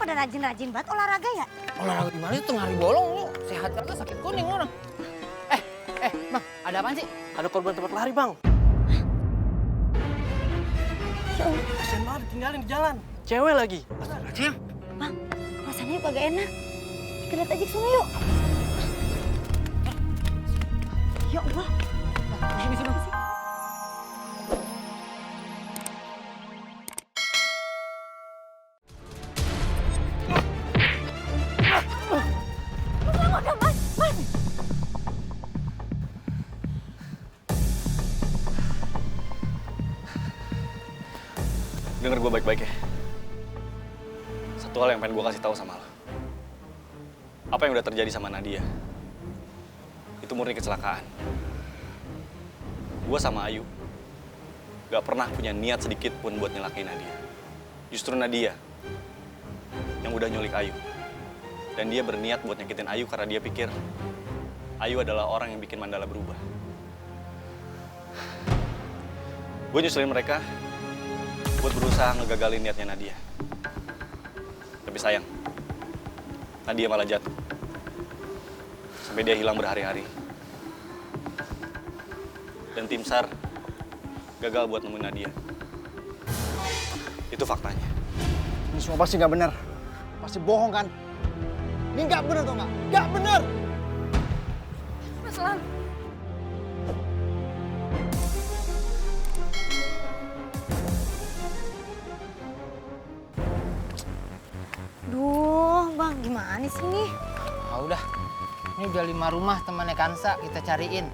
pada rajin-rajin banget olahraga ya? Olahraga gimana sih tengah hari bolong lu? Sehat kagak sakit kuning orang. Bang, ada apaan sih? Ada korban tempat lari, Bang. Ya Allah. Kasian banget ditinggalin di jalan. Cewek lagi. Astagfirullahaladzim. Bang, rasanya yuk kagak enak. Kita lihat aja ke sana yuk. Ya Allah. Misi, Bang. Udah, Mas. Dengar gue baik-baik ya. Satu hal yang pengen gue kasih tahu sama lo. Apa yang udah terjadi sama Nadia, itu murni kecelakaan. Gue sama Ayu gak pernah punya niat sedikit pun buat nyelakain Nadia. Justru Nadia yang udah nyulik Ayu. Dan dia berniat buat nyakitin Ayu karena dia pikir Ayu adalah orang yang bikin Mandala berubah. Gue nyusulin mereka buat berusaha ngegagalin niatnya Nadia. Tapi sayang, Nadia malah jatuh. Sampai dia hilang berhari-hari. Dan tim SAR gagal buat nemuin Nadia. Itu faktanya. Ini semua pasti nggak benar. Pasti bohong kan? Ini nggak benar tau nggak? Nggak benar! Mas Lang. Duh, Bang, gimana sih nih? Udah. Ini udah 5 rumah temannya Kansa kita cariin.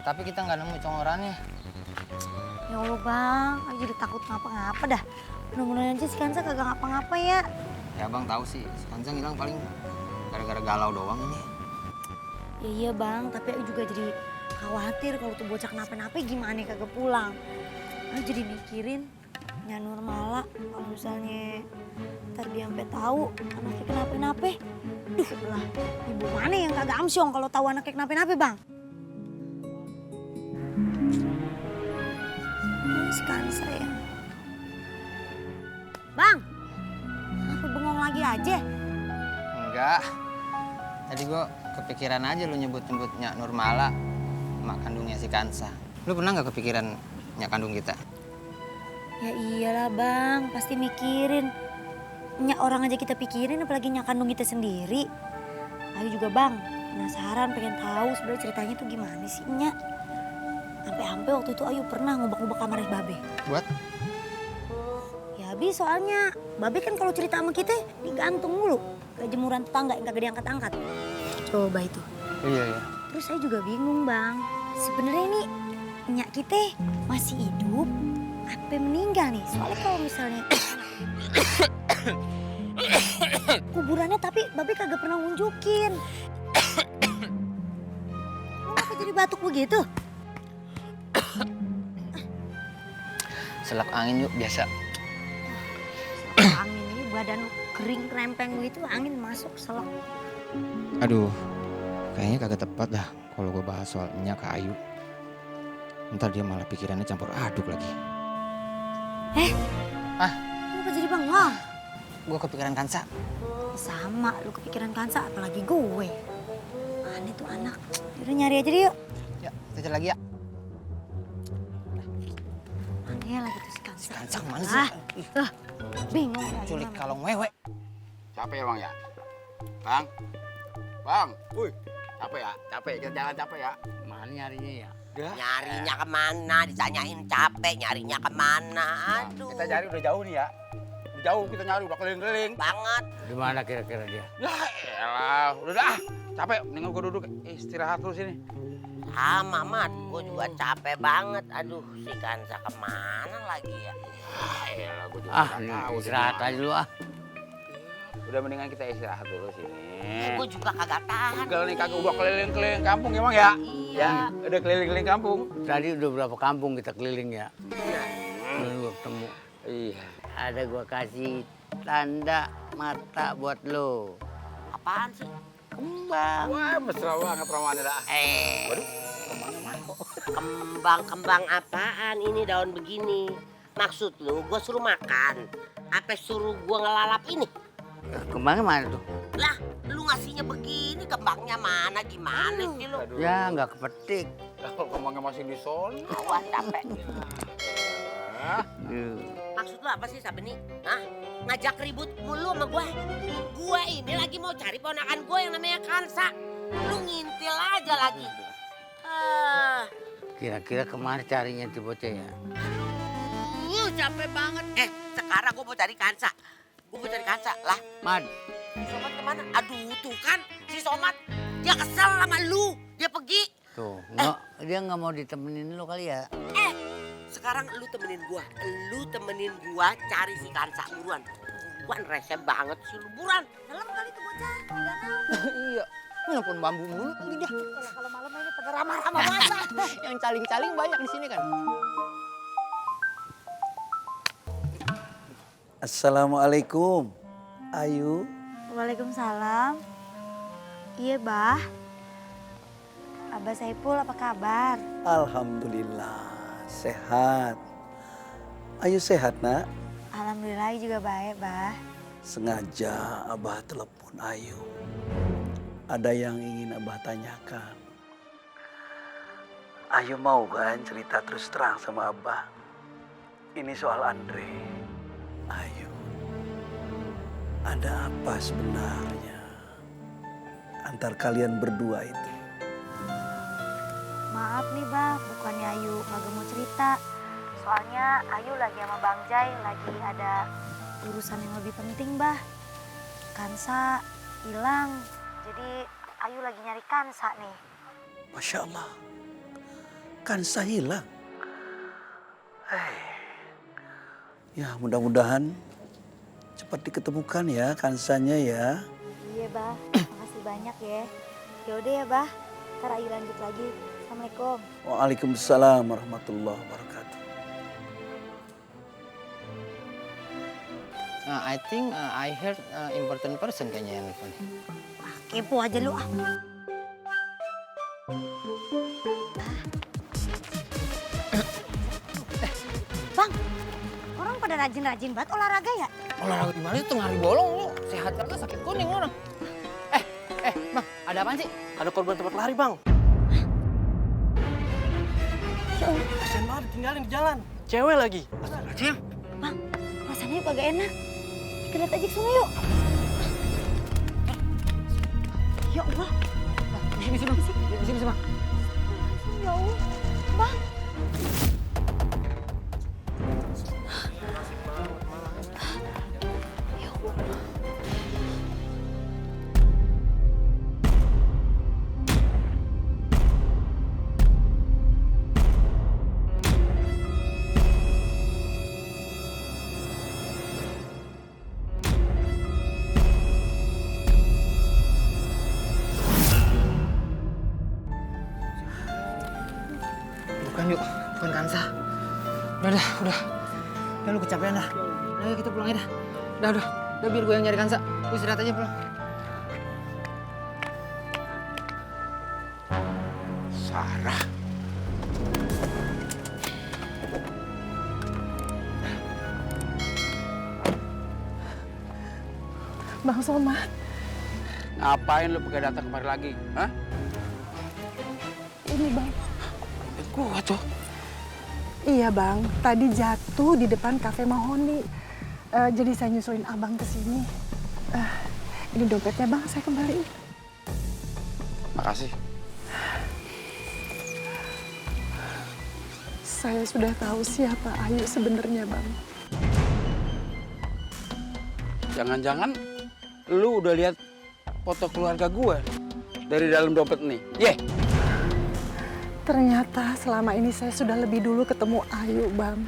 Tapi kita nggak nemu congorannya. Ya Allah, Bang, aku jadi takut ngapa-ngapa dah. Mudah-mudahan aja si Kansa kagak ngapa-ngapa ya. Ya Bang tahu sih, si Kansa ngilang paling gara-gara galau doang ini. Ya iya, Bang, tapi aku juga jadi khawatir kalau tuh bocah kenapa-napa gimana kagak pulang. Aku jadi mikirin Nya Nurmala kalau misalnya ntar dia sampai tahu anaknya kenapa-napa. Duh lah, ibu mana yang kagak amsyong kalau tahu anaknya kenapa-napa, Bang? Si Kansa ya. Bang, apa bengong lagi aja? Enggak. Tadi gua kepikiran aja lu nyebut-nyebut Nyak Nurmala, mak kandungnya si Kansa. Lu pernah nggak kepikiran nyak kandung kita? Ya iyalah, Bang, pasti mikirin. Nyak orang aja kita pikirin, apalagi nyak kandung kita sendiri. Ayo juga, Bang, penasaran pengen tahu sebenarnya ceritanya tuh gimana sih Nyak. Sampai-sampai waktu itu Ayu pernah ngubek-ngubek kamarnya Babe. Buat? Ya habis soalnya Babe kan kalau cerita sama kita digantung mulu. Kayak jemuran tetangga yang kagak diangkat-angkat. Coba itu. Iya. Terus saya juga bingung, Bang. Sebenarnya nih Nyak kita masih hidup apa meninggal nih? Soalnya kalau misalnya kuburannya tapi Babe kagak pernah nunjukin. Lu apa jadi batuk begitu? Selak angin yuk biasa. Angin ini badan kering krempeng begitu, angin masuk selak. Aduh, kayaknya kagak tepat dah kalau gue bahas soal Nyak ke Ayu. Ntar dia malah pikirannya campur aduk lagi. Lu apa jadi bengong? Gue kepikiran Kansa. Sama, lu kepikiran Kansa apalagi gue. Aneh tuh anak. Yaudah nyari aja deh yuk. Ya, kita cari lagi ya. Aneh lagi tuh si Kansa. Si Kansa kemana sih? Bingung. Culik kalong wewe. Capek ya Bang ya? Bang? Bang? Wih, capek ya? Capek, kita jalan capek ya? Mana nyarinya ya? Nyarinya kemana? Ditanyain capek, nyarinya kemana? Aduh. Kita cari udah jauh nih ya. Udah jauh kita nyari, udah keliling-keliling. Banget. Di mana kira-kira dia? Ya elah, udah dah. Capek, mendingan gue duduk istirahat dulu sini. Sama, Mat. Gue juga capek banget. Aduh, si Kansa kemana lagi ya? Elah, gue juga nggak tahu. Istirahat aja lu ah. Udah mendingan kita istirahat dulu sini. Gue juga kagak tahan. Keliling kagak udah keliling-keliling kampung ya Bang ya? Iya. Ya, udah keliling-keliling kampung. Tadi udah berapa kampung kita keliling ya? Belum gua ketemu. Iya. Ada gua kasih tanda mata buat lo. Apaan sih? Kembang. Wah, mesra banget romannya dah. Waduh, kemana Mas? Kembang apaan ini daun begini? Maksud lu gue suruh makan? Apa suruh gue ngelalap ini? Kembangnya mana tuh? Lah, lu ngasihnya begini, kembangnya mana? Gimana sih lu? Ya nggak kepetik. Kalau kembangnya masih di sono. Awas capek. Aduh. Maksud lu apa sih Sabeni? Hah? Ngajak ribut mulu sama gue? Gue ini lagi mau cari ponakan gue yang namanya Kansa. Lu ngintil aja lagi. Kira-kira kemana carinya tuh bocah ya? Capek banget. Sekarang gue mau cari Kansa. Gue mau cari Kansa. Lah, Mad, si Somat kemana? Aduh, tuh kan si Somat. Dia kesel sama lu. Dia pergi. tuh dia nggak mau ditemenin lu kali ya? Sekarang lu temenin gua. Lu temenin gua cari si Kansa buruan. Gua rese banget sih lu buruan. Dalam kali tuh bocah, di danau. Iya, nelpon bambu mulu lagi dia. Kalau malam ini pada ramah-ramah banget. Yang caling-caling banyak di sini kan. Assalamualaikum, Ayu. Waalaikumsalam. Iya, Bah. Abah Saipul apa kabar? Alhamdulillah, sehat. Ayu sehat, nak? Alhamdulillah juga baik, Bah. Sengaja Abah telepon Ayu. Ada yang ingin Abah tanyakan. Ayu mau kan cerita terus terang sama Abah? Ini soal Andre. Ayu, ada apa sebenarnya antar kalian berdua itu? Maaf nih, Bah, bukannya Ayu kagak mau cerita. Soalnya Ayu lagi sama Bang Jai, lagi ada urusan yang lebih penting, Bah. Kansa hilang, jadi Ayu lagi nyari Kansa nih. Masya Allah, Kansa hilang. Ya mudah-mudahan cepat diketemukan ya Kansanya ya. Iya, Bah, makasih banyak ya. Yaudah ya, Bah, ntar Ayu lanjut lagi. Assalamualaikum. Waalaikumsalam warahmatullahi wabarakatuh. I think I heard important person kayaknya yang nelfon. Kepo aja lu ah. Bang, orang pada rajin-rajin banget olahraga ya? Olahraga di mana itu tengah hari bolong lu? Sehat kagak sakit kuning lu orang. Bang, ada apaan sih? Ada korban tempat lari, Bang. Ya Allah, Kasian banget ditinggalin di jalan. Cewek lagi. Bang, rasanya yuk kagak enak. Kita lihat aja ke sana yuk. Ya Allah. Di sini, Bang. Ya Allah, Bang. Ya Allah. Bukan Kansa. Udah. Udah lu kecapean dah. Udah kita pulang aja dah. Udah biar gue yang nyari Kansa. Lu istirahat aja pulang. Sarah. Bang Somad, Ngapain lu pakai datang kemari lagi? Hah? ini Bang. Gua tuh. Iya Bang, tadi jatuh di depan kafe Mahoni. Jadi saya nyusulin Abang ke sini. Ini dompetnya Bang, saya kembaliin. Makasih. Saya sudah tahu siapa Ayu sebenarnya Bang. Jangan-jangan lu udah lihat foto keluarga gue dari dalam dompet nih. Ye. Ternyata selama ini saya sudah lebih dulu ketemu Ayu Bang.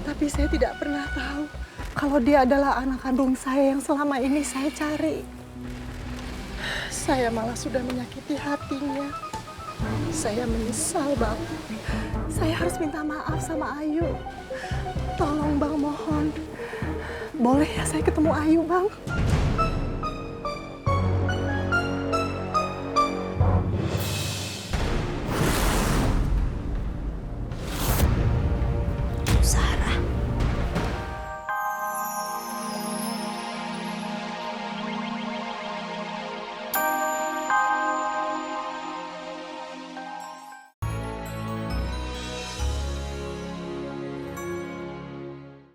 Tapi saya tidak pernah tahu kalau dia adalah anak kandung saya yang selama ini saya cari. Saya malah sudah menyakiti hatinya. Saya menyesal Bang. Saya harus minta maaf sama Ayu. Tolong Bang, mohon. Boleh ya saya ketemu Ayu Bang?